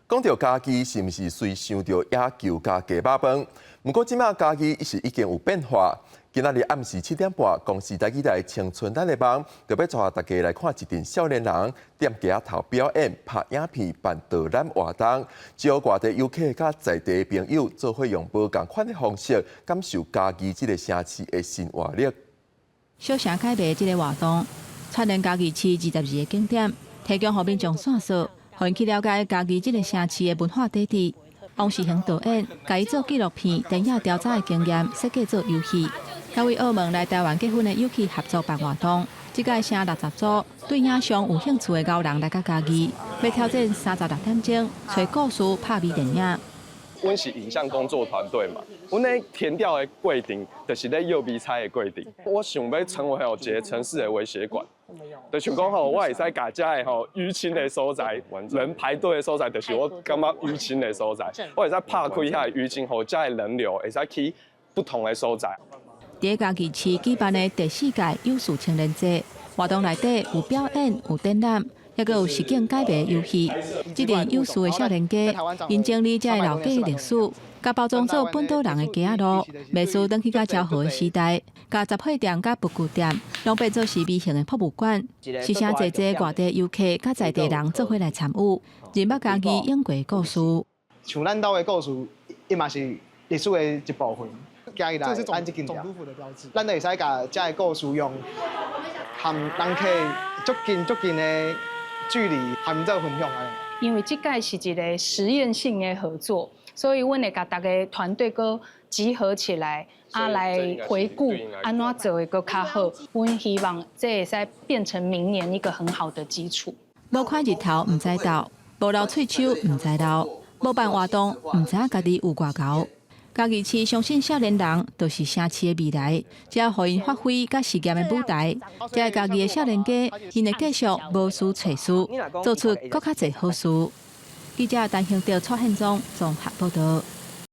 講著嘉義是毋是隨想著野球佮雞肉飯？毋過這馬嘉義是已經有變化。今仔日暗時7點半，公視台語台《青春咱的夢》就欲帶大家來看一陣少年人踮街仔頭表演、拍影片、辦導覽活動，招外地遊客佮在地朋友做伙用無仝款的方式，感受嘉義這个城市的新活力。小城解謎這个活動，串聯嘉義市22個景點，提供予民眾線索，予𪜶去了解嘉義這个城市的文化底蘊。王世恆導演共伊做紀錄片、電影調查的經驗設計做遊戲，佮位澳門來台灣結婚的友去合作辦活動。這屆成60組對影像有興趣的𠢕人來到嘉義，欲挑戰36點鐘，揣故事拍微電影。阮是影像工作團隊嘛，阮咧田調的過程，就是咧藥迷猜的過程。我想欲成為吼一个城市的微血管，就像講吼，我會使共遮的吼淤青的所在，人排隊的所在，就是我感覺淤青的所在。我會使拍開遐的淤青，予遮的人流會使去不同的所在。佇嘉義市舉辦的第四屆有事青年節活動內底有表演、有展覽，抑閣有實境解謎遊戲。這陣有事的少年家，𪜶整理遮的老街歷史，佮包裝做本島人的街仔路，袂輸轉去較昭和的時代，共雜貨店佮文具店，攏變做是微型的博物館，是誠濟濟外地遊客佮在地人做伙來參與，認捌嘉義永過的故事。像咱兜的故事，伊嘛是歷史的一部分。行入來，咱這間店，咱就會使共遮的故事用和人客足近足近的距離，和𪜶做分享。因為這屆是一個實驗性的合作，所以阮會共逐个團隊閣集合起來，啊來回顧按怎做會閣較好。阮希望這會使變成明年一個很好的基礎。無看日頭毋知晝，無留喙鬚毋知老，無辦活動毋知影家己有偌𠢕。嘉義市相信少年人就是城市的未來，只要予𪜶發揮佮實驗的舞台，遮的嘉義的少年家，𪜶會繼續無事揣事，做出閣較濟好事。記者陳興德、蔡憲忠綜合報導。